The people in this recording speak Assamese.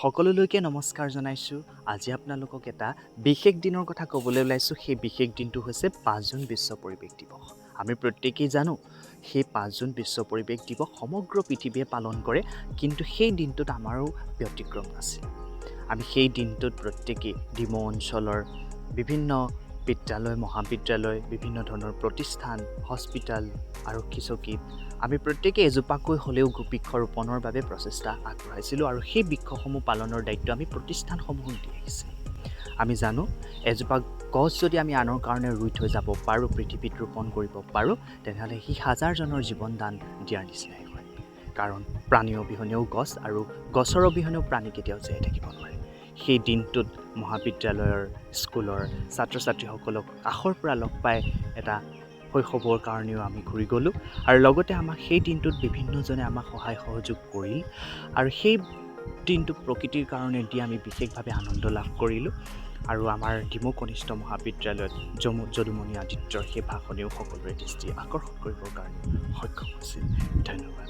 সকলোলৈকে নমস্কাৰ জনাইছোঁ। আজি আপোনালোকক এটা বিশেষ দিনৰ কথা ক'বলৈ ওলাইছোঁ। সেই বিশেষ দিনটো হৈছে 5 জুন, বিশ্ব পৰিৱেশ দিৱস। আমি প্ৰত্যেকেই জানো, সেই 5 জুন বিশ্ব পৰিৱেশ দিৱস সমগ্ৰ পৃথিৱীয়ে পালন কৰে। কিন্তু সেই দিনটোত আমাৰো ব্যতিক্ৰম নাছিল। আমি সেই দিনটোত প্ৰত্যেকেই ডিমৌ অঞ্চলৰ বিভিন্ন বিদ্যালয়, মহাবিদ্যালয়, বিভিন্ন ধৰণৰ প্ৰতিষ্ঠান, হস্পিটেল, আৰক্ষী চকীত আমি প্ৰত্যেকেই এজোপাকৈ হ'লেও বৃক্ষ ৰোপণৰ বাবে প্ৰচেষ্টা আগবঢ়াইছিলোঁ আৰু সেই বৃক্ষসমূহ পালনৰ দায়িত্ব আমি প্ৰতিষ্ঠানসমূহক দি আহিছিলোঁ। আমি জানো, এজোপা গছ যদি আমি আনৰ কাৰণে ৰুই থৈ যাব পাৰোঁ, পৃথিৱীত ৰোপণ কৰিব পাৰোঁ, তেনেহ'লে সি হাজাৰজনৰ জীৱন দান দিয়াৰ নিচিনাই হয়। কাৰণ প্ৰাণী অবিহনেও গছ আৰু গছৰ অবিহনেও প্ৰাণী কেতিয়াও জীয়াই থাকিব নোৱাৰে। সেই দিনটোত মহাবিদ্যালয়ৰ, স্কুলৰ ছাত্ৰ ছাত্ৰীসকলক কাষৰ পৰা লগ পাই এটা শৈশৱৰ কাৰণেও আমি ঘূৰি গ'লোঁ আৰু লগতে আমাক সেই দিনটোত বিভিন্নজনে আমাক সহায় সহযোগ কৰিল আৰু সেই দিনটো প্ৰকৃতিৰ কাৰণে দি আমি বিশেষভাৱে আনন্দ লাভ কৰিলোঁ। আৰু আমাৰ ডিমৌ কনিষ্ঠ মহাবিদ্যালয়ত যদুমণি আদিত্যৰ সেই ভাষণেও সকলোৰে দৃষ্টি আকৰ্ষণ কৰিবৰ কাৰণে সক্ষম হৈছিল। ধন্যবাদ।